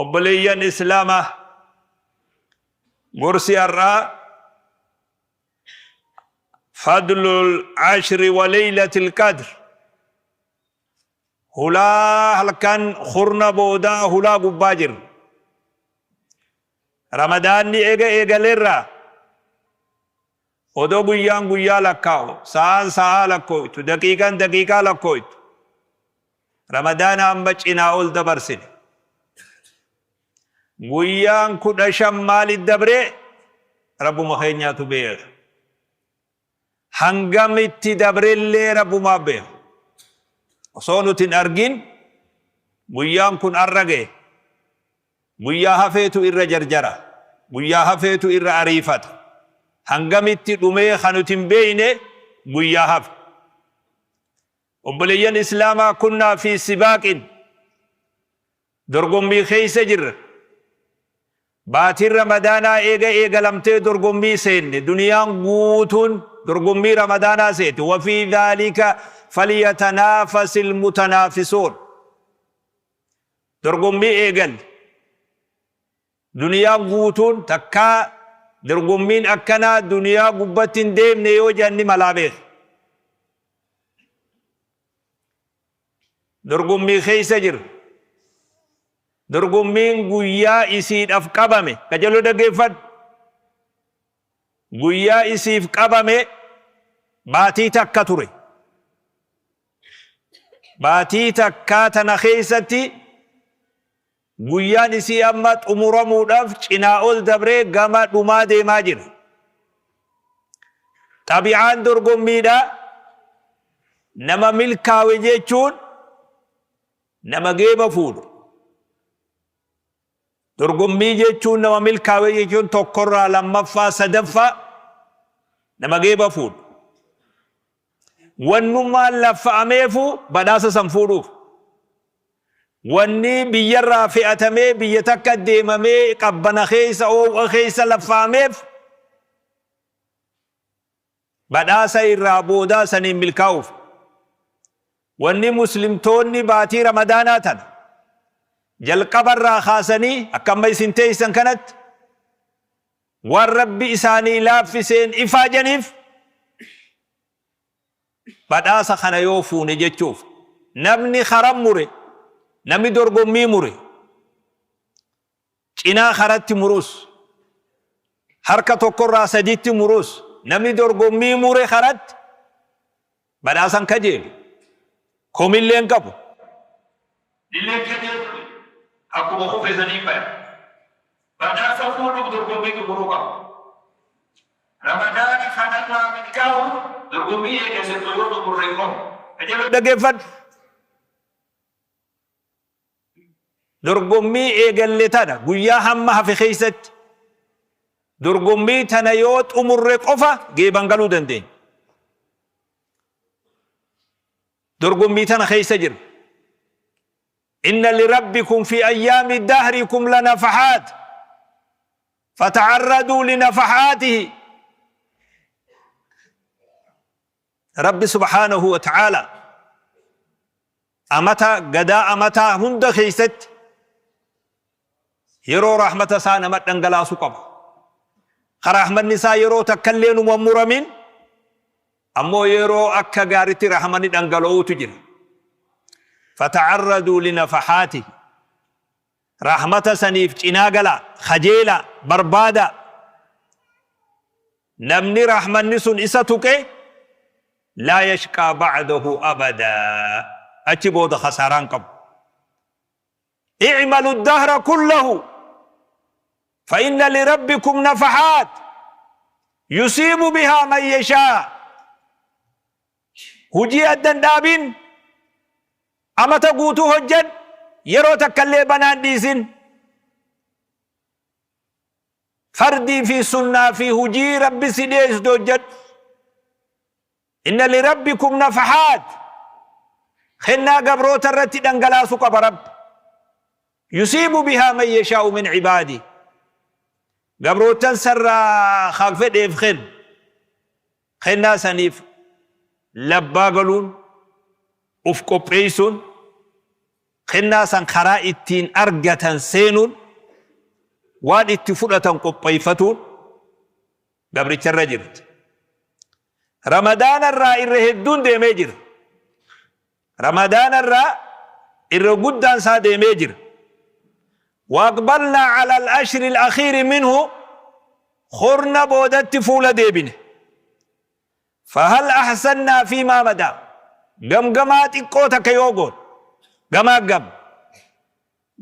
Obboleeyyan Islaamaa, gorsi har'aa Fadlul Ashri wa Laylatil Qadr, hulaa halkan kurna boodaa hulaa gubbaa jirra. Ramadaanni eega eegaleerraa odoo guyyaan guyyaa lakkaa'u, sa'aan sa'aa lakkooytu, daqiiqaan daqiiqaa lakkooytu, Ramadaana amma cinaa ol dabarsine. Guyyaan 15 maalit dabre? Rabbuma keenyaatu beeka. Hangam itti dabrellee Rabbumaa beeka. Osoo nuti hin argin guyyaan kun arra gahe. Guyyaa hafeetu irra jarjara. Guyyaa hafeetu irra ariifata. Hangamitti dhumee ka nuti hin beekne guyyaa hafe. Obboleeyyan Islaamaa, kunnaa fi sibaaqin, dorgommii keessa jirra. Baatiin Ramadaanaa eega eegalamtee dorgommii seenne. Duniyaan guutuun dorgommii Ramadaanaa seete. Wafii dhaalika falyatanaafasil mutanaafisuun. Dorgommii eegalle. Duniyaan guutuun takkaa dorgommiin akkanaa duniyaa gubbatti hin deemne yoo jedhan ni malaa beeki. Dorgommii keessa jirra. Dorgommiin guyyaa isiidhaf qabame, qajeeloo dhaggeeffadhu. Guyyaa isiif qabame baatii takka ture. Baatii takkaa tana keessatti guyyaan isii amma xumuramuudhaaf cinaa ol dabree gama dhumaa deemaa jira. Xabi'aan dorgommiidha. Nama milkaawe jechuun nama geeba fuudhu. Dorgommii jechuun nama milkaawe jechuun tokkorraa lammaffaa sadaffaa nama geeba fuudhu. Wannummaan laffa'ameefu badhaasa san fuudhuuf. Wanni biyyarraa fe'atamee biyya takka deemamee qabbana keessa oow'a keessa laffa'ameef badhaasa irraa boodaa saniin milkaa'uuf. Wanni muslimtoonni baatii Ramadaanaa tana jalqabarraa kaasanii akka amma isin teessan kanatti waan Rabbi isaanii laaffiseen ifaajaniif badhaasa kana yoo fuune jechuuf. Namni karan mure, namni dorgommii mure, cinaa karatti murus, harka tokkorraa saditti murus, namni dorgommii mure karatti badhaasan kajeelu, komillee hin qabu. Illee kajeelu akkuma kufe sanii baya. Badhaasa fuudhuuf dorgommii xumuruu qaba. Ramadaana kanarraa milkaa'uuf dorgommii eegalle yoo xumurre qofa. Qajeeloo dhaggeeffadhu. Dorgommii eegalle tana guyyaa hamma hafe keessatti dorgommii tana yoo xumurre qofa geeban galuu dandeenya. Dorgommii tana keessa jirra. Inna lirabbikum fi ayyaami dahrikum lanafahaat fata'arraduu linafahaatihi. Rabbi subhaanahu wa ta'aala amata gadaa amataa hunda keessatti yeroo rahmata isaa nama dhangalaasu qaba. Ka rahmanni isaa yeroo takkallee numa muramin, ammoo yeroo akka gaaritti rahmanni dhangala'uutu jira. Fata'arraduu linafahaatihi. Rahmata saniif cinaa galaa, kajeelaa, barbaadaa. Namni rahmanni sun isa tuqe laa yashqaa ba'dahu abadaa. Achi booda khasaaraa hin qabu. I'malu dahra kullahu fa inna lirabbikum nafahaat yusiibu bihaa man yashaa. Hujii adda hin dhaabin, amata guutuu hojjadhu, yeroo takkallee banaa hin dhiisin. Fardii fi sunnaa fi hujii Rabbi si dhiyeessitu hojjadhu. Inna lirabbikum nafahaat, kennaa gabroota irratti dhangalaasu qaba Rabbi. Yusiibu bihaa man yashaa'u min ibaadi, gabroottan sarraa kan fedheef kennu. Kennaa saniif labbaa galuun, uf qopheessuun. Kennaa san karaa ittiin argatan seenuun, waan itti fudhatan qopheeffatuun gabricharra jirti. Ramadaana irraa irra hedduun deemee jira. Ramadaana irraa irra guddaan isaa deemee jira. Waaqbalnaa ala al-ashri al-akhiiri minhu, kurna boodatti fuula deebine. Fahal ahsannaa fiimaa madaa, gamgamaa xiqqoo takka yoo goone, gamaa gam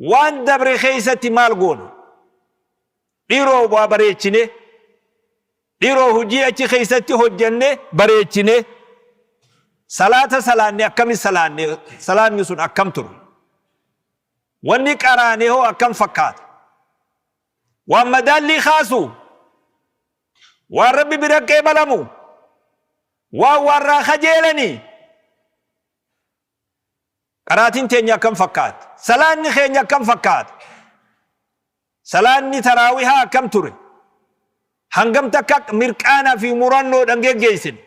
waan dabre keessatti maal goona? Dhiiroo waa bareechine, dhiiroo hujii achi keessatti hojjanne bareechine, salaata salaanne akkami salaanne, salaanni sun akkam ture, wanni qaraane hoo akkam fakkaata, waan madaallii kaasu, waan Rabbi bira qeebalamu, waan warraa kajeelanii. Qaraatiin teenya akkam fakkaata? Salaanni keenya akkam fakkaata? Salaanni taraawihaa akkam ture? Hangam takka mirqaanaa fi murannoodhaan geggeessine?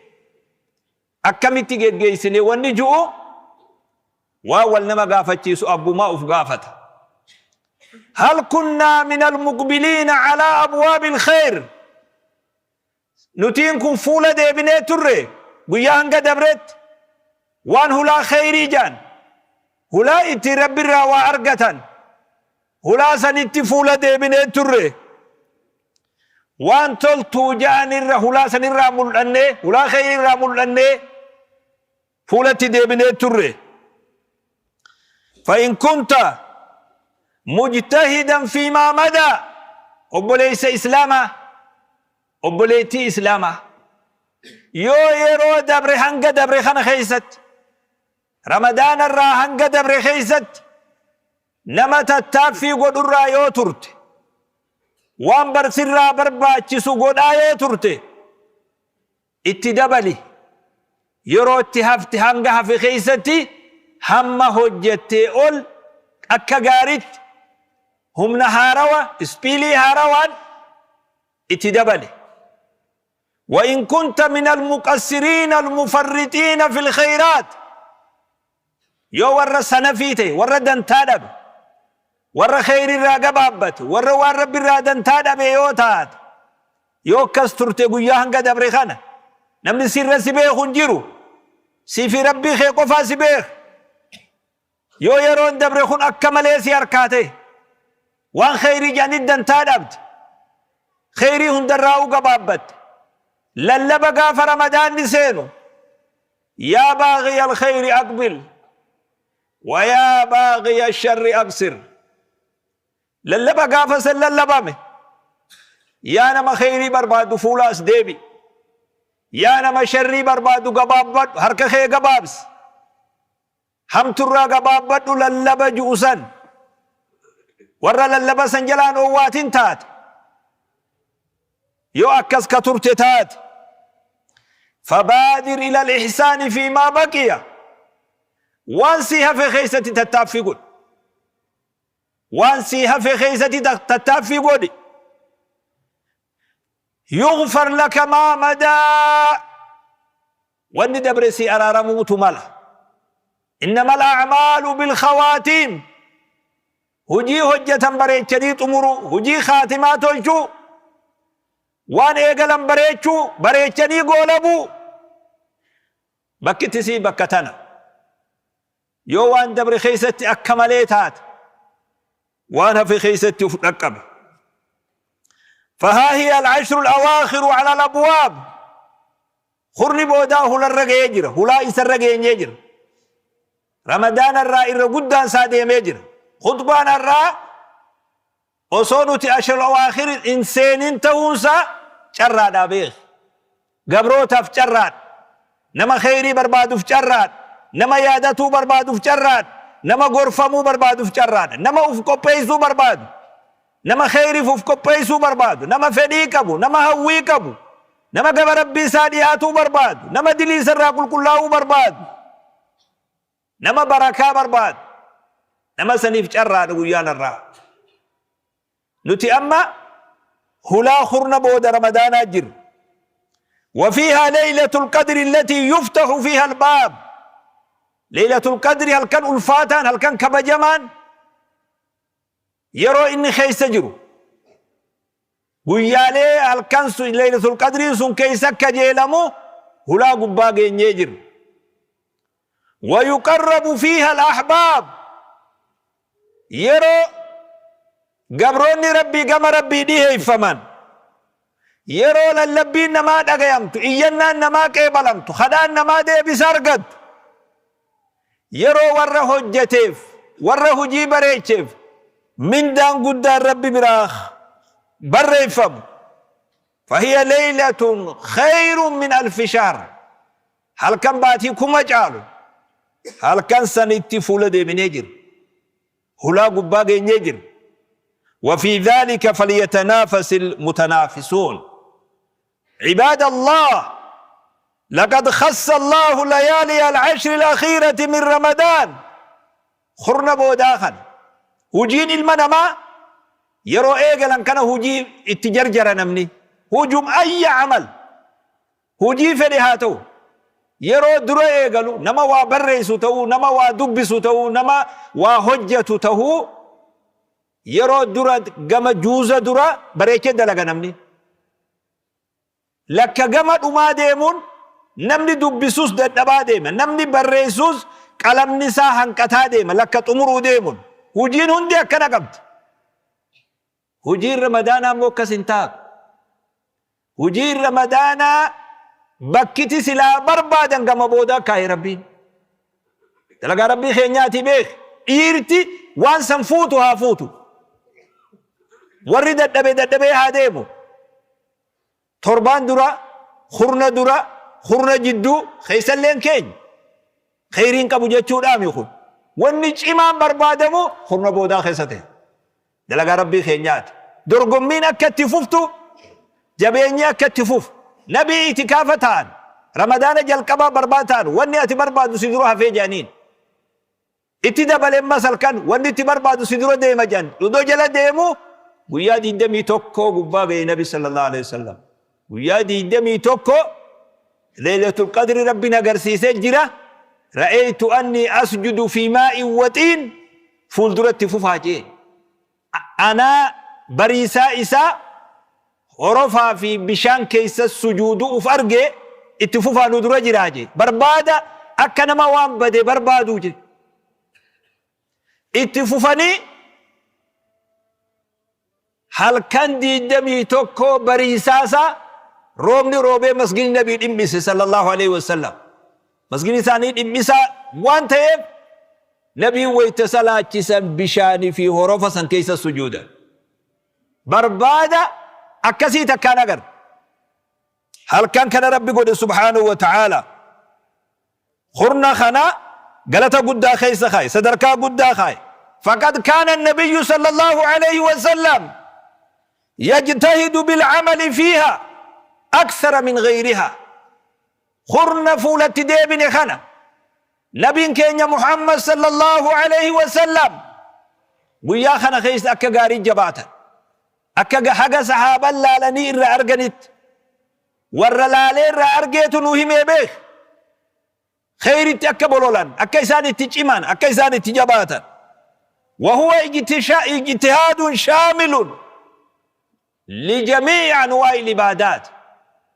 Akkamitti geggeessine? Wanni ju'u waan wal nama gaafachiisu abbumaa uf gaafata. Hal kunnaa min almuqbiliina alaa abwaabi alkhayr, nutiin kun fuula deebinee turre guyyaa hanga dabretti waan hulaa khayrii jaan, hulaa ittiin Rabbirraa waa argatan, hulaa sanitti fuula deebinee turre, waan toltuu ja'an irra hulaa sanirraa mul'annee, hulaa khayrii irraa mul'annee fuulatti deebinee turre? Fa in kunta mujtahidan fiimaa madaa, obboleessa islaamaa, obboleettii islaamaa, yoo yeroo dabre, hanga dabre kana keessatti, Ramadaana irraa hanga dabre keessatti nama tattaaffii godhurraa yoo turte, waan barsirraa barbaachisu godhaa yoo turte, itti dabali. Yeroo itti hafte, hanga hafe keessatti hamma hojjettee ol akka gaaritti humna haarawa, ispiilii haarawaan itti dabali. وإن كنت من المقصرين المفرطين في الخيرات، yoo warra sanafii ta'e, warra dantaa dhabe, warra kheyri irraa gabaabbate, warra waan Rabbi irraa dantaa dhabe yoo taate, yoo akkas turte guyyaa hanga dabre kana, namni sirra si beeku hin jiru, sii fi Rabbii kee qofaa si beeka. Yoo yeroon dabre kun akka malee si harkaa ta'e, waan kheyrii jedhanii dantaa dhabde, kheyrii hundarraa'uu gabaabbatte, lallaba gaafa Ramadaanni seenu "Yaa baaghiya alkheyri aqbil wa yaa baaghiya sharri aqsir", lallaba gaafa san lallabame, yaa nama kheyrii barbaadu fuula as deebi, yaa nama sharrii barbaadu gabaabbadhu, harka kee gabaabsi, hamturraa gabaabbadhu, lallaba ju'u san warra lallaba san jalaan owwaatin taate, yoo akkas ka turte taate, فبادر إلى الإحسان فيما بقي، waan sii hafe keessatti tattaaffii godhi, waan sii hafe keessatti tattaaffii godhi. يغفر لك ما مضى، wanni dabre sii araaramuutu mala. إنما الأعمال بالخواتيم. Hujii hojjetan bareechanii xumuru, hujii khaatimaa tolchuu, waan eegalan bareechuu, bareechanii goolabuu, bakkitti sii bakka tana. Yoo waan dabre keessatti akka malee taate, waan hafe keessatti uf dhaqqabe. فها هي العشر الأواخر على الأبواب. Kurni boodaa hularra ga'ee jira, hulaa isarra geenyee jira. Ramadaana irraa irra guddaan isaa deemee jira. Khutbaan irraa osoo nuti عشر الأواخر hin seenin ta'uunsaa carraadhaa beek. Gabrootaaf carraadha, nama kheyrii barbaaduuf carraadha, nama yaadatuu barbaaduuf carraadha, nama gorfamuu barbaaduuf carraadha, nama uf qopheessuu barbaadu, nama kheyriif uf qopheessuu barbaadu, nama fedhii qabu, nama hawwii qabu, nama gaba Rabbii isaa dhiyaatuu barbaadu, nama dilii isarraa qulqullaa'uu barbaadu, nama barakaa barbaadu, nama saniif carraadha guyyaan irraa. Nuti amma hulaa kurna booda Ramadaanaa jiru. وفيها ليلة القدر التي يفتح فيها الباب. Leeylatul Qadri halkan ulfaataan, halkan kabajamaan yeroo inni keessa jiru, guyyaalee halkan sun Leeylatul Qadriin sun keessa kajeelamu hulaa gubbaa geenyee jirra. Wayuqarrabu fiiha al-ahbaab, yeroo gabroonni Rabbii gama Rabbii dhiheeyfaman, yeroo lallabbiin namaa dhagayamtu, iyyannaan namaa qeebalamtu, kadhaan namaa deebisa argattu, yeroo warra hojjateef, warra hujii bareecheef mindaan guddaan Rabbi biraa barreeffamu. Fahiya leylatun khayrun min alfi shahr, halkan baatii 1000 caalu, halkan sanitti fuula deebinee jirra. Hulaa gubbaa geenyee jirra. Wa fi dhaalika falyatanaafasil mutanaafisuun. Cibaada Allaah, laqad khassa Allaahu layaaliya al-ashri al-akhiirati min Ramadaan. Kurna boodaa kana hujiin ilma namaa yeroo eegalan kana hujii itti jarjara namni. Hujum ayya amal. Hujii fedhe haa ta'u, yeroo dura eegalu nama waa barreessu ta'uu, nama waa dubbisu ta'uu, nama waa hojjatu ta'uu, yeroo dura gama juuza dura bareechee dalaga namni. Lakka gama dhumaa deemuun namni dubbisus dadhabaa deema, namni barreessus qalamni isaa hanqataa deema lakka xumuruu deemuun. Hujiin hundi akkana qabdi. Hujiin Ramadaanaa immoo akkas hin taatu. Hujiin Ramadaanaa bakkiti silaa barbaadan gama boodaa kaaye Rabbiin. Dalagaa Rabbii keenyaati beeki. Dhiirti waan san fuutu haa fuutu. Warri dadhabe dadhabee haa deemu. Torbaan dura, kurna dura, kurna jidduu keessalleen keenya. Kheyriin qabu jechuudhaami kun. Wanni cimaan barbaadamu kurna boodaa keessa ta'e. Dalagaa Rabbii keenyaati. Dorgommiin akka itti fuftu, jabeenyi akka itti fufu. Nabii itikaafa ta'an, Ramadaana jalqabaa barbaada ta'an, wanni ati barbaadu si dura hafee jedhaniin. Itti dabale ammas halkan wanni itti barbaadu si dura deema jedhan. Odoo jala deemu guyyaa 21 gubbaa gahe Nabi sallallahu alaihi wasallam. Guyyaa 21 Laylatul Qadri Rabbiin agarsiisee jira. Ra'aytu anni asjudu fi maa'in waxiin, fuulduratti fufaa jee. Anaa bariisaa isaa horofaa fi bishaan keessa sujuudu uf arge, itti fufaa nu dura jiraa jee. Barbaada akka nama waan bade barbaaduu jee. Itti fufanii halkan 21 bariisaasaa roobni roobee masgidni Nabii dhimmise sallallahu alaihi wasallam. Masgidni isaanii dhimmisaa waan ta'eef Nabiin wayta salaachisan bishaanii fi horofa san keessa sujuudan. Barbaada akkasii takkaan agarre. Halkan kana Rabbi godhe subhaanahu wa ta'aala. Kurna kana galata guddaa keessa kaaye, sadarkaa guddaa kaaye. Faqad kaana nabiyyu sallallahu alayhi wa sallam yajtahidu bil'amali fiiha akthara min ghayriha. Kurna fuulatti deebine kana Nabiin keenya Muhammad sallallahu alayhi wa sallam guyyaa kana keessa akka gaarii jabaatan. Akka haga sahaaban laalanii irraa arganitti, warra laalee irraa argeetu nu himee beek, kheyritti akka bololan, akka isaan itti ciman, akka isaan itti jabaatan. Wahuwa ijtihaadun shaamilun lijamii'i anwaa'i ibaadaat,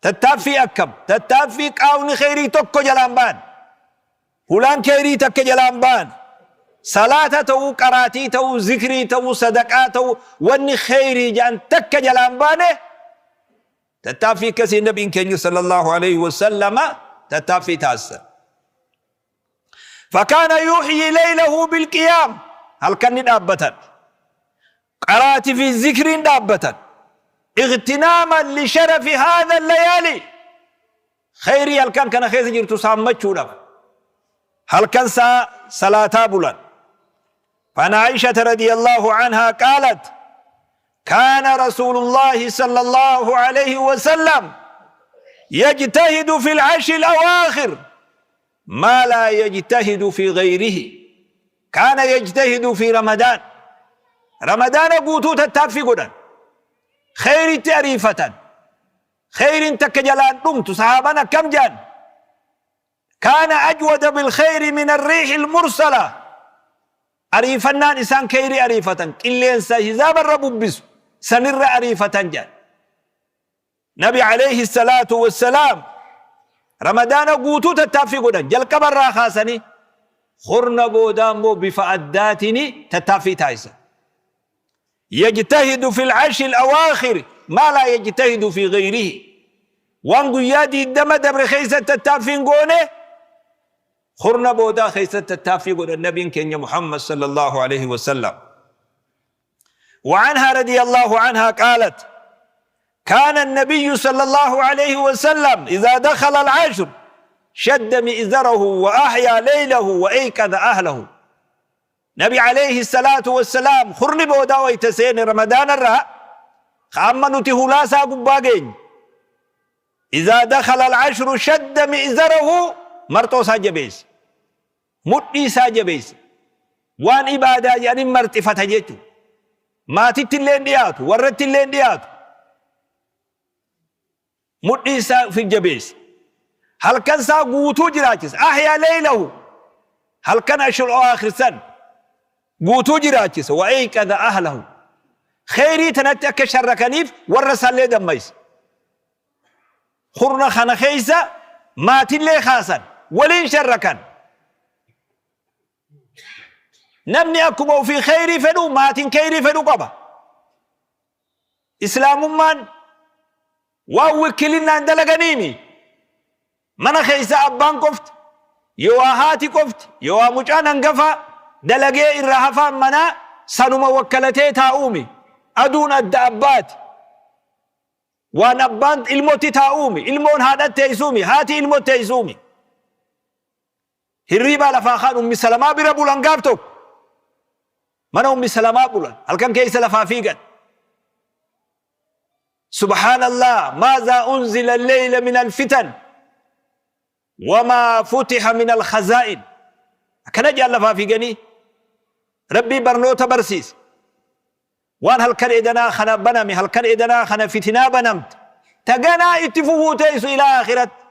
tattaaffii akkam, tattaaffii qaawni kheyrii tokko jalaan ba'an, hulaan kheyrii takka jalaan ba'an, salaata ta'uu, qaraatii ta'uu, zikrii ta'uu, sadaqaa ta'uu, wanni kheyrii ja'an takka jalaan baane. Tattaaffii akkasii Nabiin keenya sallallahu alayhi wa sallama tattaaffii taasisan. Fakaana yuhyi laylahu bilqiyaam, halkan ni dhaabbatan. Qaraatii fi zikriin dhaabbatan. Ightinaaman li sharafi haadha layaali, khayrii halkan kana keessa jirtu saammachuudhaaf halkan saa salaataa bulan. فعن عائشة رضي الله عنها قالت: كان رسول الله صلى الله عليه وسلم يجتهد في العشر الأواخر ما لا يجتهد في غيره. كان يجتهد في رمضان، رمضان guutuu tattaaffii godhan, kheyritti ariifatan, kheyriin takka jalaan dhumtu. Sahaaban akkam jedhan? Kaana ajwada bilkhayri min arriihi almursala. Ariifannaan isaan kheyrii ariifatan qilleensa hizaaba irra bubbisu sanirra ariifatan jedhan. Nabi alayhi salaatu wassalaam Ramadaana guutuu tattaaffii godhan jalqaba irraa kaasanii kurna boodaa immoo bifa addaatiin tattaaffii taasisan. Yajtahidu fil ashri al-awaakhir maa laa yajtahidu fi ghayrihi. Waan guyyaa 20 dabre keessatti tattaaffii hin goone kurna boodaa keessatti tattaaffii godhan nabiin keenya Muhammad sallallahu alaihi wasallam. وعنها رضي الله عنها قالت كان النبي صلى الله عليه وسلم إذا دخل العشر شد مئزره وأحيا ليله وأيقظ أهله. Nabi aleyhi salaatu wassalaam kurni boodaa wayta seene Ramadaana irraa ka amma nuti hulaa isaa gubbaa geenye. Izaa dakhala al-ashru shadda mi'zarahu marxoo isaa jabeesse. Mudhii isaa jabeesse. Waan ibaadaa jedhaniin marxifata jechuudha. Maatitti illee hin dhiyaatu, warratti illee hin dhiyaatu. Mudhii isaa fi jabeesse. Halkan isaa guutuu jiraachise. Ahyaa leeylahu. Halkan ashrul awaakhir san guutuu jiraachise. Wa ayqadha ahlahu. Kheyrii tanatti akka sharrakaniif warra isaallee dammayse. Kurna kana keessa maatillee kaasan. Waliin sharrakan. Namni akkuma ofii kheyrii fedhu maatiin kheyrii fedhu qaba. Islaamummaan waan wikkilinnaan dalaganiimi. Mana keessa abbaan qofti, yowaa haati qofti, yowaa mucaan hangafaa dalagee irra hafaan manaa sanuma wakkalatee taa'uumi. Aduun adda abbaati. Waan abbaan ilmotti taa'uumi, ilmoon haadhatti teessuumi, haati ilmotti teessuumi. Hirriibaa lafaa kaan Ummi Salamaa bira bulan gaaf tokko. Mana Ummi Salamaa bulan. Halkan keessa lafaa fiigan. Subhaanallah maazaa unzila leyla min alfitan wamaa futiha min alkhazaa'in. Akkana jedhan lafaa fiiganii. Rabbii barnoota barsiise. Waan halkan edanaa kana baname, halkan edanaa kana fitinaa banamte, ta ganaa itti fufuu teessu ilaa akhiratti.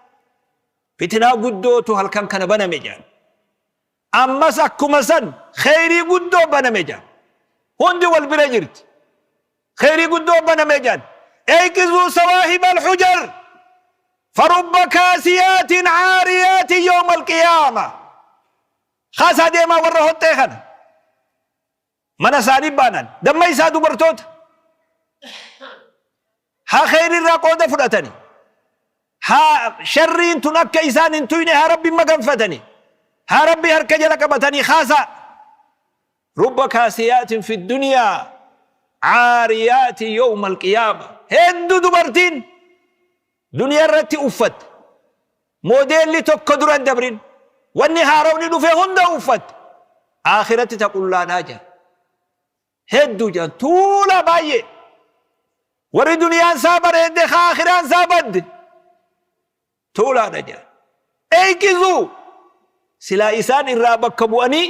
Fitinaa guddootu halkan kana baname jedhan. Ammas akkuma san kheyrii guddoo baname jedhan. Hundi wal bira jirti. Kheyrii guddoo baname jedhan. Eyqizuu sawaahib alhujar farubba kaasiyaatin caariyaatin yawma alqiyaama. Kaasaa deemaa warra hoxxee kana. Mana isaanii baanan. Dammaysaa dubartoota. Haa kheyri irraa qooda fudhatani. Haa sharriin tun akka isaan hin tuyne haa Rabbi maganfatani. Haa Rabbi harka jala qabatanii kaasaa. Rubba kaasiyaatin fi duniyaa caariyaati yawma alqiyaama. Hedduu dubartiin duniyaa irratti uffatte. Moodeelli tokko dura hin dabrin. Wanni haarawni dhufe hunda uffatte. Aakhiratti ta qullaadhaa jedhan. Hedduu jedhan tuulaa baay'ee. Warri duniyaan isaa bareedde ka aakhiraan isaa badde. Tuulaadha jedhan. Eeykizuu silaa isaan irraa bakka bu'anii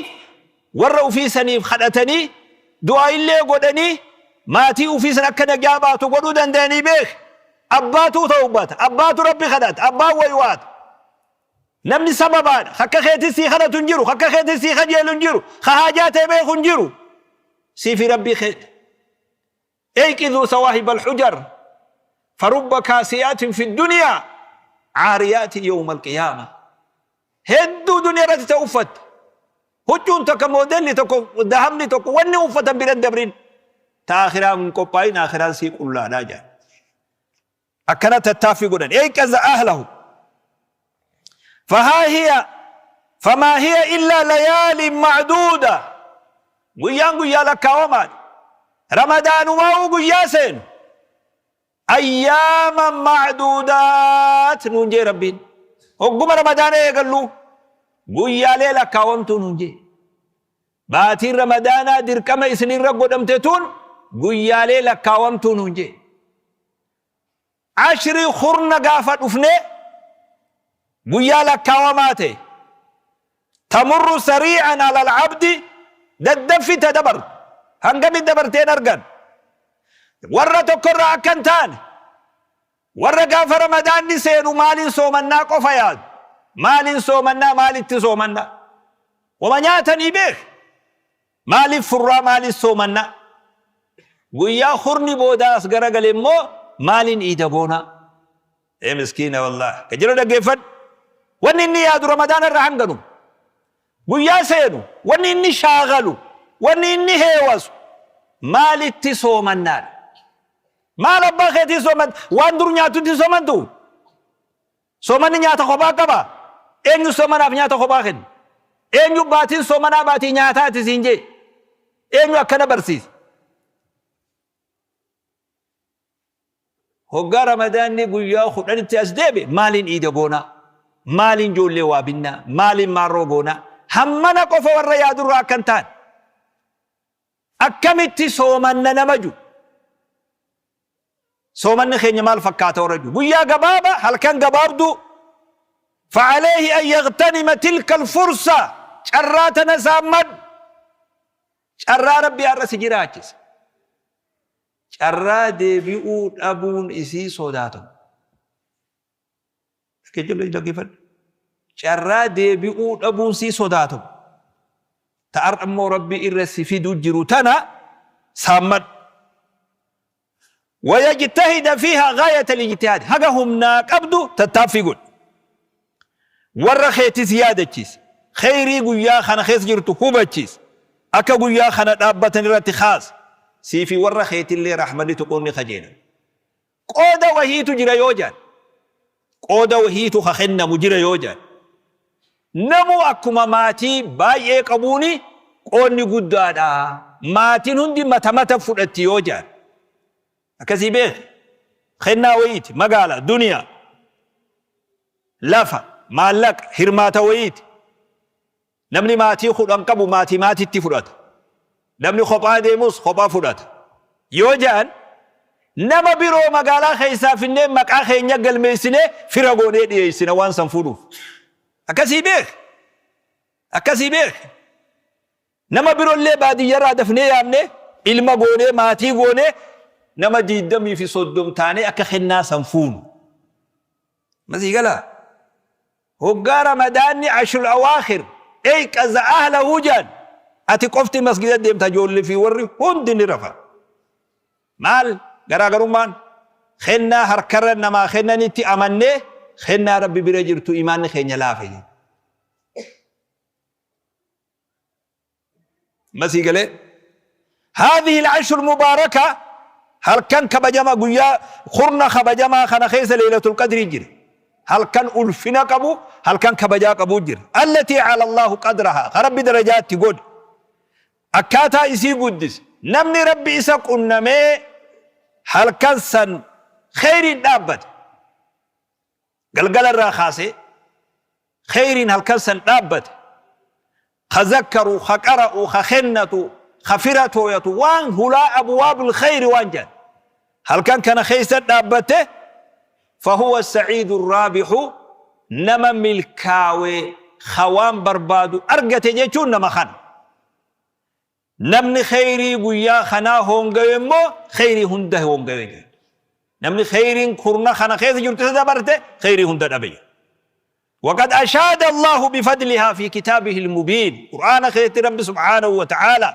warra ufii saniif kadhatanii du'aa illee godhanii maatii ufii san akka nagaa baatu godhuu danda'anii beeki. Abbaatuu tawbata, abbaatu Rabbi kadhata, abbaan waywaata. Namni sababaadha. Akka keetis sii kadhatu hin jiru, akka keetis sii kajeelu hin jiru, ka haajaa tee beeku hin jiru. Sii fi Rabbii keeti. Eyqiduu sawaahib alhujar farubba kaasiyaatin fi duniyaa caariyaatin yawma alqiyaama. Hedduu duniyaa irratti ta uffatte. Huccuun takka moodelli tokko dahabni tokko wanni uffatan bira hin dabrin. Ta aakhiraan hin qophaa'in aakhiraan sii qullaadhaa jedhan. Akkana tattaaffii godhan. Eyqaza ahlahu. Fahaa hiya famaa hiya illaa layaalin macduuda. Guyyaan guyyaa lakkaawamaadha. Ramadaanumaa'uu guyyaa seenu. Ayyaaman macduudaat nuun jee Rabbiin. Hogguma Ramadaana eegallu guyyaalee lakkaawamtuu nuun jee. Baatiin Ramadaanaa dirqama isinirra godhamte tun guyyaalee lakkaawamtuu nuun jee. Ashrii kurna gaafa dhufne guyyaa lakkaawamaa ta'e. Tamurru sarii'an alal abdi daddaffi ta dabartu. Hangami dabarteen argan. Warra tokkorraa akka hin taane warra gaafa Ramadaanni seenu maaliin soomannaa qofa yaadu. Maaliin soomannaa maalitti soomannaa? Wama nyaatanii beek. Maaliif furraa maaliif soomannaa? Guyyaa kurni boodaa as garagale immoo maaliin iida goonaa? Ee miskiina wallahi. Ka jiru dhaggeeffadhu. Wanni inni yaadu Ramadaana irra hanganu. Guyyaa seenu wanni inni shaagalu, wanni inni heewasu maalitti soomannaadha. Maal abbaa keetii sooman waan dur nyaatutti soomantu? Soomanni nyaata kophaa qaba? Eenyu soomanaaf nyaata kophaa kenna? Eenyu baatiin soomanaa baatii nyaataati siin jee? Eenyu akkana barsiise? Hoggaa Ramadaanni guyyaa kudhanitti as deebi'e maaliin iida goonaa? Maaliin ijoollee waa binnaa? Maaliin maarroo goonaa? Hammana qofa warra yaadurraa akka hin taane. Akkamitti soomanna nama ju. Soomanni keenya maal fakkaata warra ju. Guyyaa gabaaba halkan gabaabduu. Fa'aleehi an yagtanima tilka alfursa carraa tana saammadhu. Carraa Rabbi har'a si jiraachise. Carraa deebi'uu dhabuun isii sodaatamu. Dhaggeeffadhu. Carraa deebi'uu dhabuun sii sodaatamu. Ta har'a immoo Rabbi irra si fidu jiru tana saammadhu. Wayajtahida fiihaa gaayata lijtihaad haga humnaa qabdu tattaaffii godhi. Warra keetis yaadachiisi. Kheyrii guyyaa kana keessa jirtu hubachiisi. Akka guyyaa kana dhaabbatan irratti kaasi. Sii fi warra keetillee rahmanni tuquun ni kajeelama. Qooda wahiitu jira yoo jedhan, qooda wahiitu ka kennamu jira yoo jedhan, namuu akkuma maatii baay'ee qabuuni qoodni guddaadha. Maatiin hundi mata mata fudhatti yoo jedhan. Akkasii beeki. Kennaa wayiiti, magaala, duniyaa, lafa, maallaqa, hirmaata wayiiti. Namni maatii 10 qabu maatii maatitti fudhata. Namni kophaa deemus kophaa fudhata. Yoo ja'an nama biroo magaalaa keessaa finnee maqaa keenya galmeessinee fira goonee dhiyeessina waan san fuudhuuf. Akkasii beeki. Akkasii beeki. Nama birollee baadiyyarraa dafnee yaamnee ilma goonee maatii goonee nama 20 fi 30 taanee akka kennaa san fuunu. Masii galaa? Hoggaa Ramadaanni ashrul awaakhir eyqaza ahlahu jedhan ati qofti masgida deemta ijoollee fi warri hundi ni rafa. Maal garaagarummaan? Kennaa harkarra namaa kennanitti amannee kennaa Rabbi bira jirtu imaanni keenya laafe. Masii galee. Haadhihi al-ashru mubaaraka halkan kabajama guyyaa kurna kabajamaa kana keessa leeylatul qadrii jira. Halkan ulfina qabu halkan kabajaa qabu jira. Allatii cala Allahu qadrahaa ka Rabbi darajaatti godhe. Akkaataa isii guddise. Namni Rabbi isa qunnamee halkan san kheyriin dhaabbate. Galgala irraa kaasee kheyriin halkan san dhaabbate, ka zakkaru, ka qara'u, ka kennatu, ka fira tooyatu, waan hulaa abwaabul kheyri waan jedhan halkan kana keessa dhaabbate, fahuwa sa'iidu raabixu nama milkaawe ka waan barbaadu argate jechuun nama kana. Namni kheyrii guyyaa kanaa hoongawe immoo kheyrii hunda hoongawe jedha. Namni kheyriin kurna kana keessa jirtu isa dabarte kheyrii hunda dhabe jedha. وقد أشاد الله بفضلها في كتابه المبين قرآن خيرت رب سبحانه وتعالى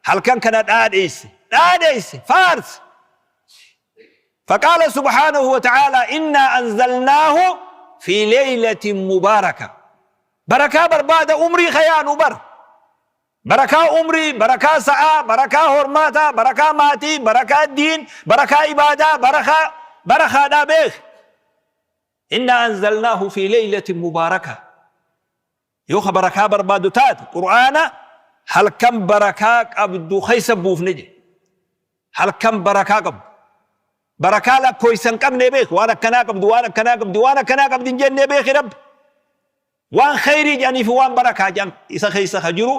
هل كان كان داديس داديس فارس فقال سبحانه وتعالى إنا أنزلناه في ليلة مباركة بركة بربادة أمري خيان بر Barakaa umrii, barakaa sa'aa, barakaa hormaataa, barakaa maatii, barakaa diin, barakaa ibaadaa, barakaa barakaadhaa beeki. Innaa anzalnaahu fi leeylatin mubaaraka. Yoo ka barakaa barbaadu taate Qur'aana halkan barakaa qabdu keessa buufne jedhe. Halkan barakaa qabdu. Barakaa lakkooysa hin qabne beeki. Waan akkanaa qabdu, waan akkanaa qabdi, waan akkanaa qabdi hin jennee beeki Rabbi. Waan kheyrii jedhanii fi waan barakaa jedhan isa keessa ka jiru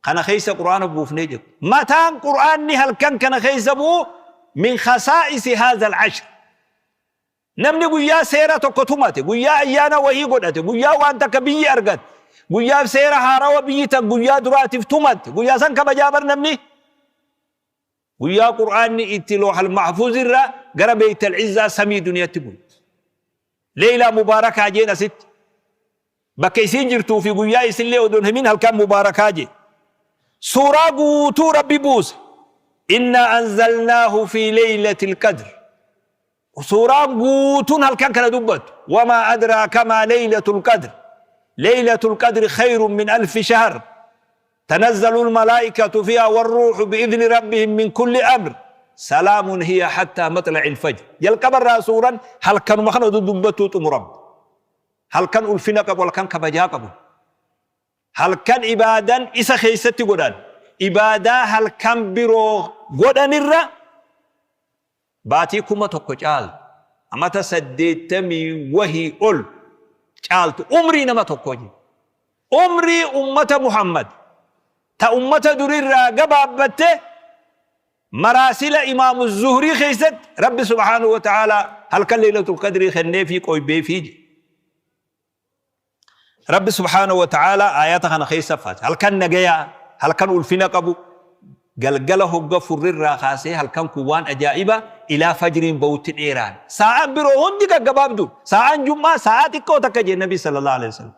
kana keessa Qur'aana buufnee jiru. Mataan Qur'aanni halkan kana keessa bu'u min khasaa'isi haadha al-ashr. Namni guyyaa seera tokko tumate, guyyaa ayyaana wahii godhate, guyyaa waan takka biyyi argate, guyyaa seera haarawa biyyi tan guyyaa duraatiif tumatte, guyyaa san kabajaa bar namni. Guyyaa Qur'aanni itti Loohal Mahfuuz irraa gara Beeytal Izzaa samii duniyatti bu'e. Leeylaa Mubaarakaa jeen asitti. Bakka isiin jirtuu fi guyyaa isillee odoo hin himin halkan mubaarakaa je. Suuraa guutuu Rabbi buuse. Innaa anzalnaahu fi leeylatil qadr. Suuraan guutuun halkan kana dubbattu. Wamaa adraaka maa leeylatul qadr. Leeylatul qadri khayrun min alfi shahr. Tanazzalul malaa'ikatu fiihaa warruuhu bi'idhni rabbihim min kulli amr. Salaamun hiya hattaa maxla'il fajr. Jalqaba irraa suuran halkanuma kana oduu dubbattuu xumuramte. Halkan ulfina qabu, halkan kabajaa qabu. Halkan ibaadan isa keessatti godhan. Ibaadaa halkan biroo godhanirra baatii 1000 caaltu, amata 80 wahii ol caaltu umrii nama tokkoo jechuudha. Umrii ummata Muhammad ta ummata durirraa gabaabbatte maraasila Imaamu Zuhrii keessatti Rabbi subhaanahu wa ta'aalaa halkan Leeylatul Qadrii kenneefii qoybeefii jedhe. Rabbi subhaanahu wa ta'aalaa aayata kana keessa faate. Halkan nagayaa, halkan ulfina qabu, galgala hogga furrirraa kaasee halkan kun waan ajaa'iba ilaa fajriin ba'utti dheeraan. Saa'aan biroo hundi gaggabaabdu. Saa'aan jum'aa saa'aa xiqqoo takka jee Nabi sallallahu alaihi wasallam.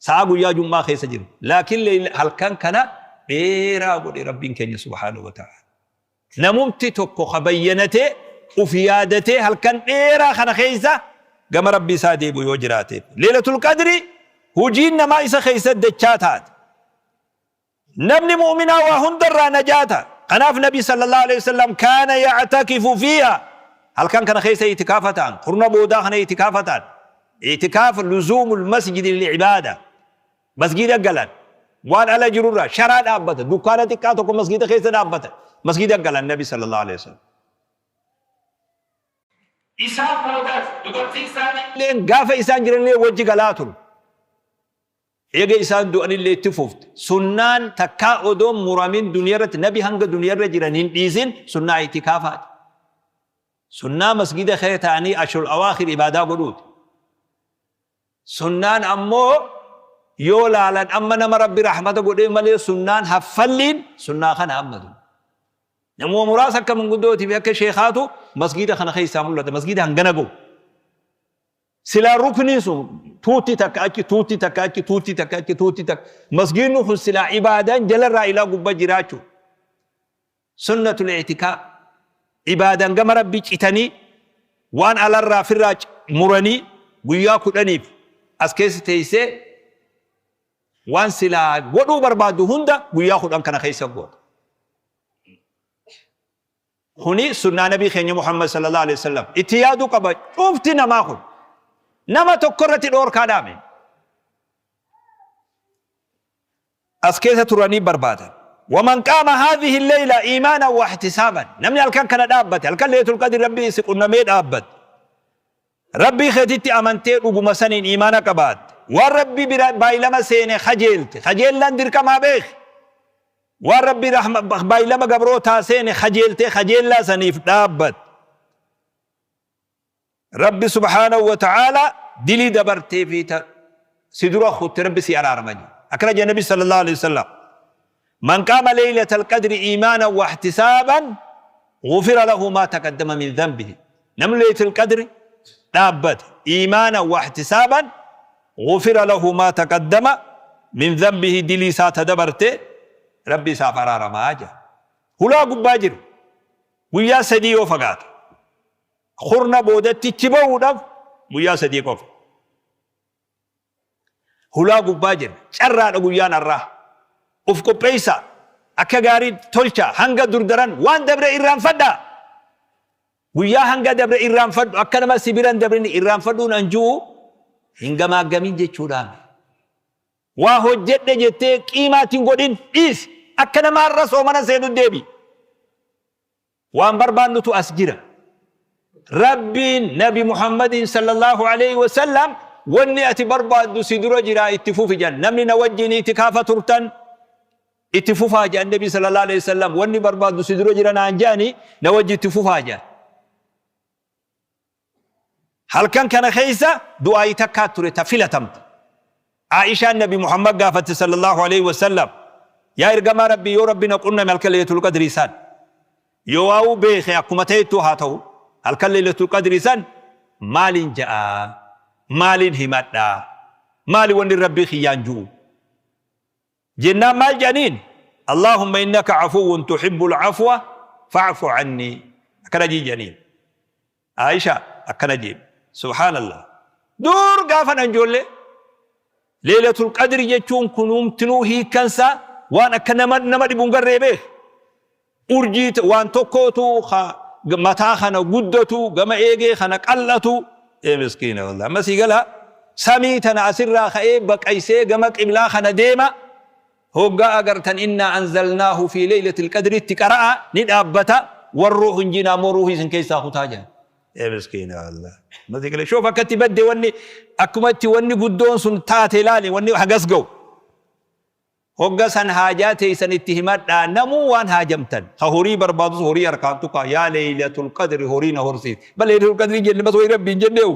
Saa'aa guyyaa jum'aa keessa jiru. Laakiin halkan kana dheeraa godhe Rabbiin keenya subhaanahu wa ta'aalaa. Namumti tokko ka bayyanatee uf yaadatee halkan dheeraa kana keessa gama Rabbii isaa deebi'u yoo jiraateef. Leeylatul Qadri hujiin namaa isa keessa dachaa taate. Namni mu'minaa waa hundarraa najaa ta'a. Kanaaf Nabi sallallahu aleyhi wasallam kaana ya'takifu fiiha halkan kana keessa i'tikaafa ta'an, kurna boodaa kana i'tikaafa ta'an. I'tikaaf luzuumul masjidi lil ibaada. Masgiida galan. Waan ala jirurraa sharaa dhaabbata. Dukkaana xiqqaa tokko masgiida keessa dhaabbata. Masgiida galan Nabi sallallahu alaihi wasallam. Isaan boodas dubartii isaaniilleen gaafa isaan jiranillee wajji galaa ture. Eega isaan du'anillee itti fufte. Sunnaan takkaa odoon muramin duniyarratti Nabi hanga duniyarra jiran hin dhiisin sunnaa itikaafaati. Sunnaa masgiida kee ta'anii ashrul awaakhir ibaadaa godhuuti. Sunnaan ammoo yoo laalan amma nama Rabbi rahmata godhee malee sunnaan haffalliin sunnaa kana amma tun. Namuma muraasa akka manguddootii fi akka sheekhaatu masgiida kana keessaa mul'ata. Masgiida hangana gahu. Silaa rukniin sun tuutti takka achi tuutti takka achi tuutti takka achi tuutti takka. Masgiidni kun silaa ibaadaan jalarraa ilaa gubbaa jiraachuu. Sunnatul i'tikaaf, Ibaadan gama Rabbii citanii waan alarraa firraa muranii guyyaa kudhaniif as keessa teessee waan silaa godhuu barbaaddu hunda guyyaa 10 kana keessa goota. Kuni sunnaa Nabii keenya Muhammad sallallahu alaihi wasallam. Itti yaaduu qaba cufti namaa kun. Nama tokko irratti dhoorkaa dhaame. As keessa turanii barbaadan. Waman qaama haadhihi leyla iimaanan wa ihtisaaban. Namni halkan kana dhaabbate, halkan Leeylatul Qadri Rabbii si qunnamee dhaabbate. Rabbii keetitti amantee dhuguma saniin iimaana qabaatte. Waan Rabbii bira baay'ilama seene kajeelte. Kajeellaan dirqamaa beeki. Waan Rabbii baay'ilama gabrootaa seene kajeeltee kajeellaa saniif dhaabbatte. Rabbi subhaanahu wa ta'aalaa dilii dabartee fi ta si dura kutte Rabbi si araarama jedhe. Akkana jedhe Nabi sallallahu alaihi wasallam. Man qaama laylatal qadri iimaanan wa ihtisaaban ghufira lahu maa taqaddama min dhanbihi. Namni laylatul qadri dhaabbate iimaanan wa ihtisaaban ghufira lahu maa taqaddama min dhanbihi, dilii isaa ta dabarte Rabbi isaaf araaramaa jedha. Hulaa gubbaa jiru guyyaa 3 yoo fagaate. Kurna boodatti ichi bahuudhaaf guyyaa 3 qofa. Hulaa gubbaa jirra. Carraadha guyyaan har'aa. Uf qopheessaa. Akka gaarii tolchaa. Hanga dur daran waan dabre irraanfadhaa. Guyyaa hanga dabre irraanfadhu. Akka nama si bira hin dabrin irraanfadhuun an ju'u hin gamaaggamin jechuudhaan. Waa hojjedhe jettee qiimaa itti hin godhin dhiisi. Akka nama har'a soomana seenu deebi. Waan barbaannutu as jira. Rabbiin Nabi Muhammadiin sallallahu aleyhi wa sallam wanni ati barbaaddu si dura jiraa itti fufi jedhan. Namni na wajjiin itikaafa turtan itti fufaa jedhan Nabi sallallahu aleyhi wa sallam. Wanni barbaaddu si dura jira naan jedhani na wajji itti fufaa jedhan. Halkan kana keessa du'aayi takkaa ture ta filatamte. Aa'ishaan Nabi Muhammad gaafatte sallallahu aleyhi wa sallam, Yaa ergamaa Rabbii yoo Rabbi na qunname halkan Laylatul Qadrii san yoo waa'uu beeke akkuma ta'ettuu haa ta'u halkan Laylatul Qadrii san maalin ja'a? Maalin himadha? Maali wanni Rabbii kiyyaan ju'u? Jennaan maal jedhaniin? Allaahumma innaka afuwwun tuhibbul afwa fa'fu annii. Akkana jii jedhaniin. Aisha akkana jeen. Subhaanallah. Dur gaafa nan ijoollee Leelatul Qadri jechuun kunuumtinuu hiikkansaa waan akka nama nama dhibu hin garree beek. Urjii waan tokkootu ka mataa kana guddatu gama eegee kana qal'atu. Ee miskiina wallahi. Amma sii galaa samii tana asirraa ka'ee baqaysee gama qiblaa kana deema. Hoggaa agartan innaa anzalnaahu fii leeylatil qadritti qara'a ni dhaabbata warruuhu hin jiina ammoo ruuhii isin keessaa kutaa jedhan. Ee miskiina wallahi. Amma sii galee shoof akkatti badde wanni akkuma itti wanni guddoon sun taate ilaali wanni hagas ga'u. Hogga san haajaa teeysan itti himadhaa namuu waan haajamtan. Ka horii barbaadus horii harkaan tuqaa yaa leeylatul qadri horii na horsiisi. Bal leeylatul qadri jenne bas wayi rabbi hin jenneehu.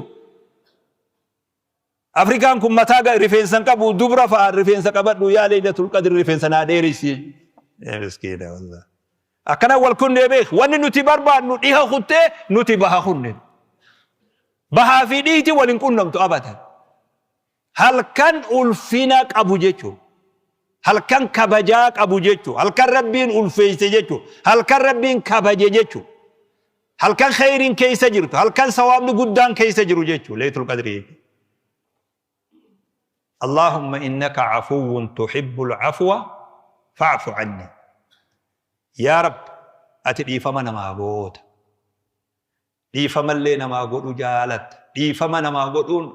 Afrikaan kun mataa rifeensa hin qabu dubra fa'a rifeensa qabadhu yaa leeylatul qadri rifeensa naa dheereysi. Ee miskiina wallah. Akkana wal kunnee beek wanni nuti barbaadnu dhiha kuttee nuti baha kunne. Bahaa fi dhiiti wal hin qunnamtu abadan. Halkan ulfina qabu jechuun. Halkan kabajaa qabu jechuun. Halkan Rabbiin ulfeeyse jechuun. Halkan Rabbiin kabaje jechuun. Halkan kheyriin keeysa jirtu. Halkan sawaabni guddaan keeysa jiru jechuun. Leeylatul Qadrii jechuun. Allahumma innaka afuwwun tuhibbul afwa fa'fu anni. Yaa Rabbi ati dhiifama namaa goota. Dhiifamallee namaa godhu jaalatta. Dhiifama namaa godhuun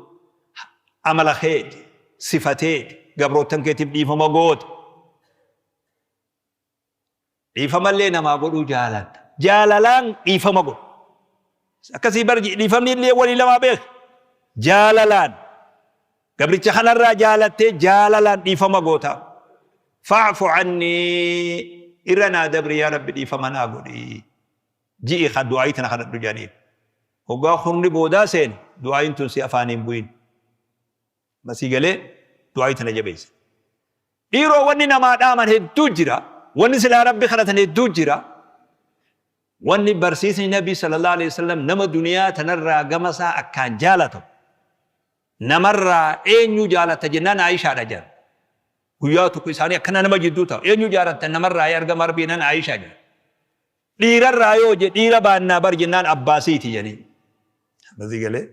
amala keeti, sifa teeti, gabroottan keetiif dhiifama goota. Dhiifamallee namaa godhuu jaalatta. Jaalalaan dhiifama godhu. Akkasii bar dhiifamni illee walii lamaa beek. Jaalalaan gabricha kanarraa jaalattee jaalalaan dhiifama goota. Fa'fu annii irra naa dabri yaa Rabbi dhiifama naa godhi. Ji'i ka du'aayii tana kadhadhu jedhaniin. Hoggaa kurni boodaa seene du'aayiin tun si afaanii hin bu'in. Ma sii galee du'aayii tana jabeessa. Dhiiroo wanni namaa dhaaman hedduu jira. Wanni silaa Rabbi kadhatan hedduu jira. Wanni barsiisni Nabii sallallahu alaihi wasallam nama duniyaa tanarraa gama isaa akkaan jaalatamu. Namarraa eenyu jaalatta jennaan Aayishaadha jedhan. Guyyaa tokko isaanii akkana nama jidduu taa'u. Eenyu jaalatta namarraa yaa ergamaa Rabbii jennaan Aayishaa jedhan. Dhiirarraa yoo je dhiira baannaa bar jennaan abbaasiiti jedhanii. Masii galee.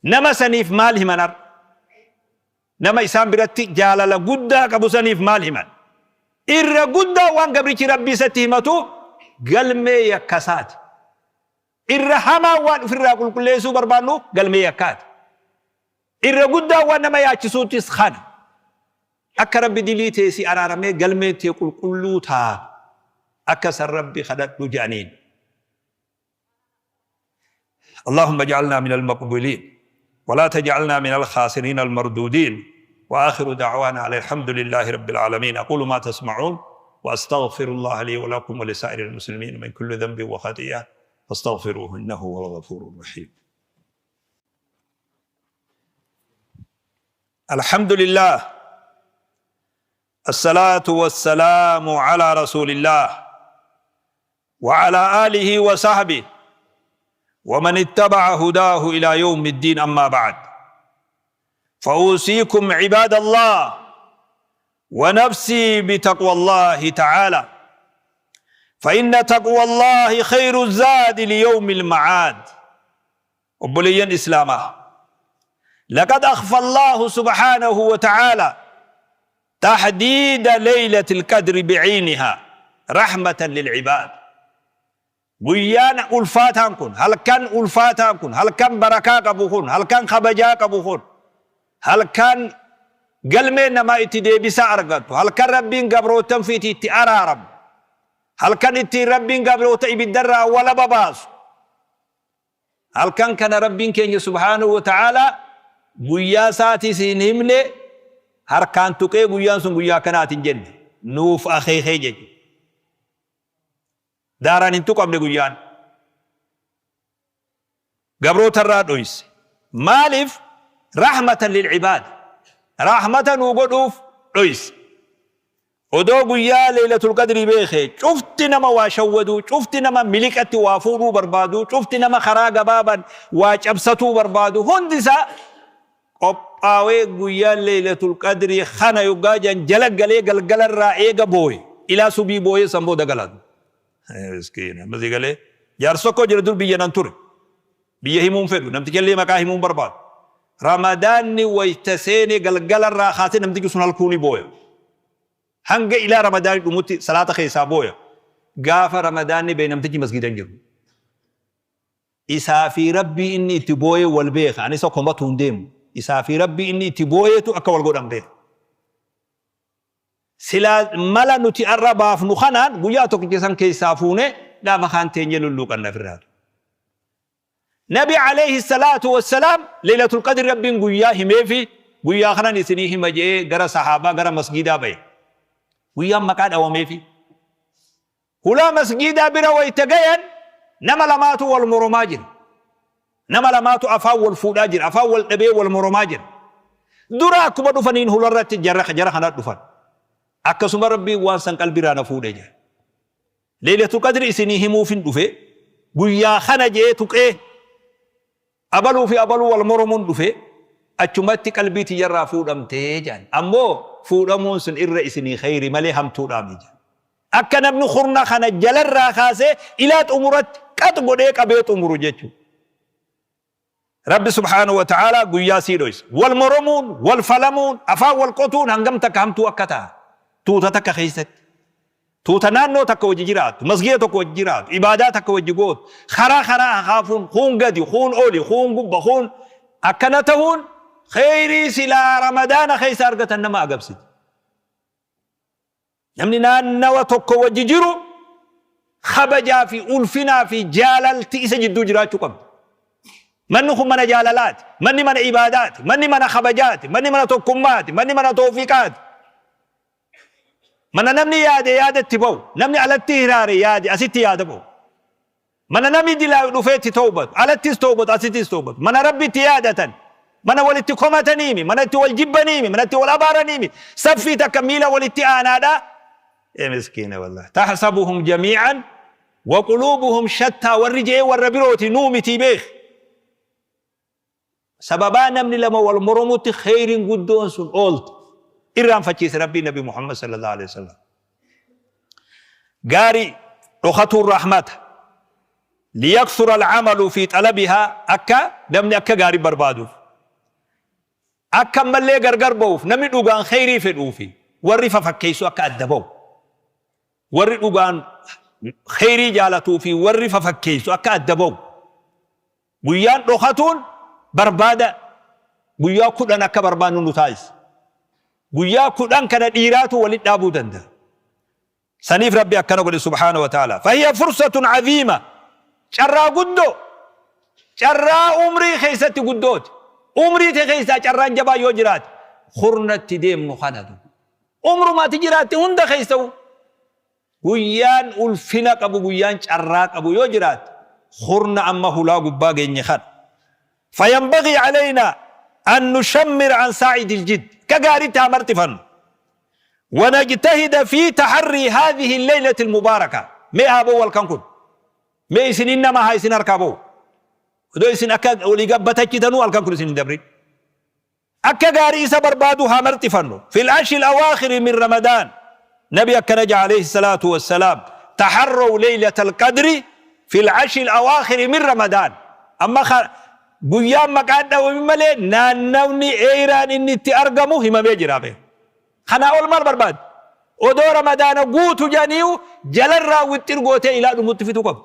Nama saniif maal himan har? Nama isaan biratti jaalala guddaa qabu saniif maal himan? Irra guddaa waan gabrichi Rabbii isatti himatu galmee yakkasaati. Irra hamaa waan ofirraa qulqulleessuu barbaannu galmee yakkaati. Irra guddaa waan nama yaachisuuttis kana. Akka Rabbi dilii tee si araaramee galmeen tee qulqulluu taatu akka san Rabbi kadhadhu je'aniin. Allahumma ij'alnaa minal maqbuuliin walaa taj'alnaa minal khaasiriin almarduudiin wa aakhiru da'waanaa anil hamdulillaahi rabbil aalamiin aquulu maa tasma'uun wa astaghfirullaaha lii wa lakum wa lisaa'iril muslimiin min kulli dhanbin wa khatii'a fastaghfiruuhu innahu huwal ghafuurur rahiim. الحمد لله الصلاة والسلام على رسول الله وعلى آله وصحبه ومن اتبع هداه إلى يوم الدين أما بعد فأوصيكم عباد الله ونفسي بتقوى الله تعالى فإن تقوى الله خير الزاد ليوم المعاد Obboleeyyan Islaamaa! Laqad akhfa Allaahu subhaanahu wa ta'aalaa tahdiida laylatil qadri bi'aynihaa rahmatan lil ibaad. Guyyaan ulfaataan kun, halkan ulfaataan kun, halkan barakaa qabu kun, halkan kabajaa qabu kun, halkan galmeen namaa itti deebisa argattu, halkan Rabbiin gabroottan fiiti itti araaramu, halkan ittiin Rabbiin gabroota ibiddarraa walaba baasu, Halkan kana Rabbiin keenya subhaanahu wa ta'aalaa guyyaa isaatis hin himne, harkaan tuqee guyyaan sun guyyaa akkanaati hin jenne. Nuuf akeekee jechuudha. Daaraan hin tuqamne guyyaan. Gabroota irraa dhoyse. Maaliif? Rahmatan lil ibaad. Rahmata nuu godhuuf dhoyse. Odoo guyyaa Leeylatul Qadrii beekee, cufti nama waa shawwaduu, cufti nama miliqatti waa fuudhuu barbaaduu, cufti nama karaa gabaaban waa cabsatuu barbaadu hundi isaa Qophaawee guyyaan Leeylatul Qadrii kana yoggaa jedhan jala galee galgalarraa eega booye. Ilaa subii booyee san booda gala. Miskiina. Amma sii galee? Jaarsi tokko jira dur biyya nan ture. Biyya himuu hin fedhu. Namtichallee maqaa himuu hin barbaadu. Ramadaanni wayta seene galgalarraa kaasee namtichi sun halkuu ni booya. Hanga ilaa Ramadaanni dhumutti salaata keessaa booya. Gaafa Ramadaanni bahe namtichi masgiida hin jiru. Isaa fi Rabbii inni itti booye wal beeka. Ani isa komatuu hin deemu. Isaa fi Rabbii inni itti booyetu akka wal godhan beeka. Silaa mala nuti ar'a baafnu kanaan guyyaa tokkicha san keessaa fuunee gaafa kaan teenyee lulluuqanna ofirraa. Nabi alayhi salaatu wassalaam Laylatul Qadri Rabbiin guyyaa himeefi guyyaa kanan isinii hima je'ee gara sahaabaa gara masgiidaa bahe. Guyyaan maqaa dhawameefi. Hulaa masgiidaa bira wayta gayan nama lamaatu wal moromaa jira. Nama lamaatu afaan wal fuudhaa jira. Afaan wal dhabee wal moromaa jira. Dura akkuma dhufaniin hularratti jara jara kana dhufan. Akkasuma Rabbiin waan san qalbiirraa na fuudhe jedhe. Leeylatul Qadri isinii himuufin dhufe guyyaa kana je'ee tuqee Abaluu fi abaluu wal moromuun dhufe achumatti qalbii tiyyarraa fuudhamte jedhan. Ammoo fuudhamuun sun irra isinii kheyri malee hamtuudhaami jedhan. Akka namni khurna kana jalarraa kaasee ilaa xumuratti qax godhee qabee xumuru jechuudha. Rabbi subhaanahu wa ta'aalaa guyyaa sii dhoysa. Wal moromuun, wal falamuun, afaan wal qotuun hangam takka hamtuu akka ta'a. Tuuta takka keessatti. Tuuta naannoo takka wajji jiraattu, masgiida tokko wajji jiraatu, ibaadaa takka wajji gootu, karaa karaa hakaafuun, kuun gadi, kuun oli, kuun gubba, kuun akkana tahuun kheyrii silaa Ramadaana keessa argatan nama agabsiti. Namni naannawa tokko wajji jiru kabajaa fi ulfinaa fi jaalalti isa jidduu jiraachuu qabdi. Manni kun mana jaalalaati, manni mana ibaadaati, manni mana kabajaati, manni mana tokkummaati, manni mana toofiqaati. Mana namni yaade yaada itti ba'u, namni alatti hiraare yaade asitti yaada ba'u. Mana namni dilaayu dhufee itti tawbatu, alattis tawbatu, asittis tawbatu. Mana Rabbi itti yaadatan, mana walitti komataniimi, mana itti wal jibbaniimi, mana itti wal abaaraniimi, saffii takka miila walitti aanaadha. Ee miskiina wallahi. Tahsabuhum jamii'an wa quluubuhum shattaa warri je'ee warra birooti nuu mitii beeki. Sababaa namni lama wal moromutti kheyriin guddoon sun oolte irraanfachiise Rabbiin Nabi Muhammad sallallahu alaihi wasallam. Gaarii dhokatuun rahmata. Liyakthura al'amalu fi xalabihaa akka namni akka gaarii barbaaduuf. Akka ammallee gargar ba'uuf namni dhugaan kheyrii fedhuufi warri fafakkeessu akka adda ba'u. Warri dhugaan kheyrii jaalatuu fi warri fafakkeessu akka adda ba'u. Guyyaan dhokatuun barbaada guyyaa 10 akka barbaannu nu taasisa. Guyyaa 10 kana dhiiraatu walitti dhaabuu danda'a. Saniif Rabbi akkana godhe subhaana wa ta'ala. Fahiya fursatun aziima. Carraa guddoo. Carraa umrii keessatti guddooti. Umrii tee keessaa carraan jabaa yoo jiraate kurnatti deemnu kanatu. Umruma ati jiraatte hunda keessa'u Guyyaan ulfina qabu, guyyaan carraa qabu yoo jiraate kurna amma hulaa gubbaa geenye kana. Fayanbagii aleynaa an nushammira an saacidil jidd. Akka gaariitti haa marxifannu. Wanajtahida fi taharrii haadhihi leylati almubaaraka. Mee haa ba'u halkan kun. Mee isiniin nama haa isin harkaa ba'u. Odoo isin akka walii gabbatachitanuu halkan kun isin hin dabrin. Akka gaarii isa barbaaduu haa marxifannu. Fil ashril awaakhiri min Ramadaan. Nabi akkana ja'a alayhi salaatu wassalaam. Taharraw laylatal qadri fil ashril awaakhiri min Ramadaan. Amma guyyaan maqaan dhawamin malee naannawni eeyraan inni itti argamu himamee jira beeku. Kanaa ol maal barbaadda? Odoo Ramadaana guutu jedhaniiyu jalarraa wixxir gootee ilaa dhumutti fixuu qabda.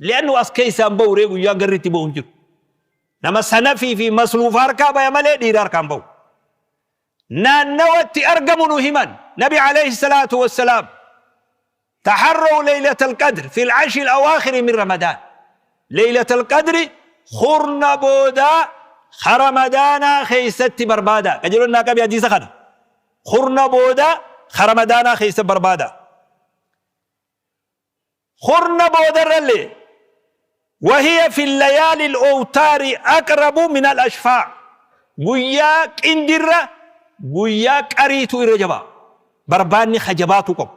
Li'annu as keessaa hin bahu ree guyyaan garri itti bahu hin jiru. Nama sanafii fi masluufa harkaa baya malee dhiira harkaa hin bahu. Naannawa itti argamu nu himan. Nabi alayhi salaatu wassalaam. Taharraw laylatal qadr fil ashri al-awaakhiri min Ramadaan. Laylatal qadri kurna boodaa ka Ramadaanaa keessatti barbaada. Qajeelonni naa qabi hadiisa kana. Kurna boodaa ka Ramadaanaa keessa barbaada. Kurna boodarrallee wahiya fi layaali al-awtaari aqrabu min al-ashfaa guyyaa qindirra guyyaa qariitu irra jabaa barbaanni ka jabaatuu qabu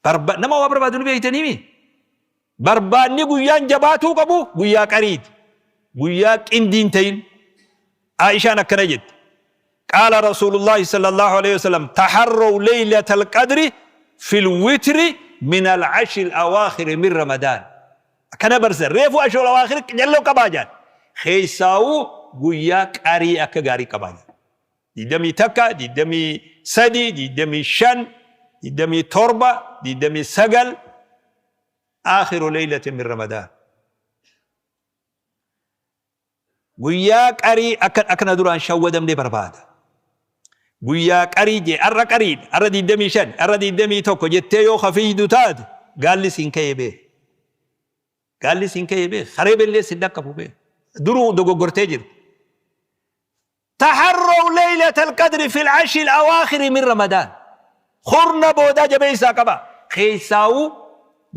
barba nama waa barbaadu ni beektaniimi barbaanni guyyaan jabaatuu qabu guyyaa qariiti guyyaa qindii hin ta'in. Aishaan akkana jette. Qaala Rasuulullaahi sallallaahu aleyhi wasallam taharraw leylatal qadri fil witri min al ashril awaakhiri min ramadaan. Akkana barsiisan. Reefu ashrul awaakhir qicalloo qabaa jedhan. Keessaawuu guyyaa qarii akka gaarii qabaa jedhan. 21, 23, 25, 27, 29 aakhiru leylatin min ramadaan. Guyyaa qarii akka akka na duraan shawwadamne barbaada. Guyyaa qarii jee arra qariidha arra 25 arra 21 jettee yoo ka fiiydu taate gaalli siin ka'ee beeki. Gaalli siin ka'ee beeki. Karee bellee sin dhaqqabu beeki. Duruu dogoggortee jirta. Taharraw laylatal qadri fil ashril awaakhiri min ramadaan. Kurna boodaa jabeessaa qaba. Keessaawuu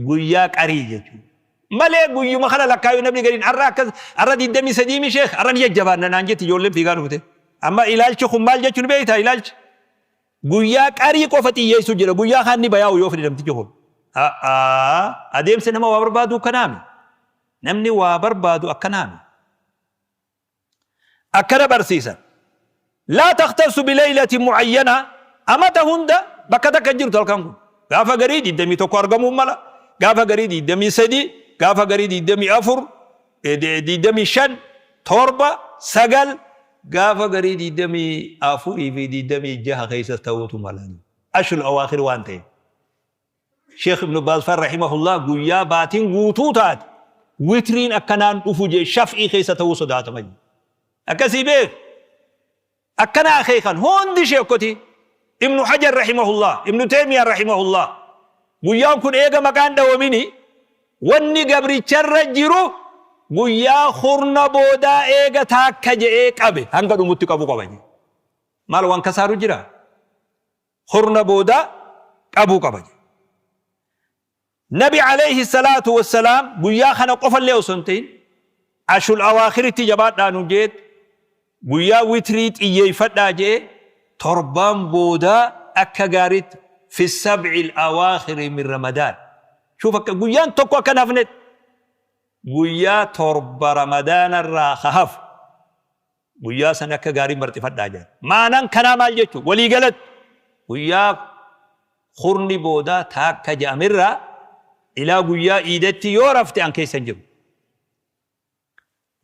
guyyaa qarii jechuudha. Malee guyyuma kana lakkaayuu namni gariin har'a akkas har'a 23 mi sheekh har'a ni jajjabaanna naan jetti ijoolleen fiigaa dhufte. Amma ilaalchi kun maal jechuun beektaa ilaalchi? Guyyaa qarii qofa xiyyeessuu jira guyyaa kaan ni bayaa'u yoo fedhe namtichi kun. Adeemsa nama waa barbaadu akkanaami. Namni waa barbaadu akkanaami. Akkana barsiisan. Laa takhtassu bilaylatin mu'ayyana amata hunda bakka takka hin jirtu halkan kun. Gaafa garii 21 argamuu mala, gaafa garii 23, gaafa garii 24, 25, 7, 9, gaafa garii 24 fi 26 keessa ta'uutu mala. Ashrul awaakhir waan ta'eef. Sheekh Ibnu Baaz faan rahimahullah guyyaa baatiin guutuu taate witriin akkanaan dhufu jee shaf'ii keessa ta'uu sodaatama jee. Akkasii beek. Akkana akeekan hundi sheekotii. Ibnu Hajar rahimahullah, Ibnu Teeymiyaa rahimahullah. Guyyaan kun eega maqaan dhawamini wanni gabricharra jiru guyyaa kurna boodaa eega taakka je'ee qabe hanga dhumutti qabu qaba jee. Maal waan kasaaru jira? Kurna boodaa qabuu qaba jedhe. Nabi alayhi salaatu wassalaam guyyaa kana qofallee osoo hin ta'in ashul awaakhiritti jabaadhaa nu jeet guyyaa witrii xiyyeeffadhaa jee torbaan boodaa akka gaariitti fi sab'il awaakhiri min ramadaan. Shuuf akka guyyaan tokko akka hin hafnetti guyyaa torba ramadaanarraa ka hafu Guyyaa san akka gaarii marxifadhaa jedhan. Ma'anaan kanaa maal jechuu? Walii galatti guyyaa kurni boodaa taakka je'amerraa ilaa guyyaa iidatti yoo rafte an keessa hin jiru.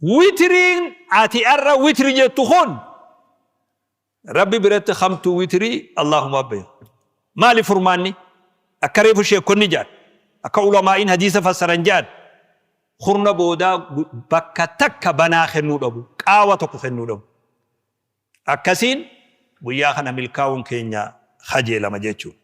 Witriin ati arra witri jettu kun Rabbi biratti kamtu witrii Allahuma beeka. Maali furmaanni? Akka reefu sheekkonni jedhan, akka ulamaa'iin hadiisa fassaran jedhan, kurna boodaa bakka takka banaa kennuu dhabu, qaawa tokko kennuu dhabu. Akkasiin guyyaa kana milkaa'uun keenya kajeelama jechuudha.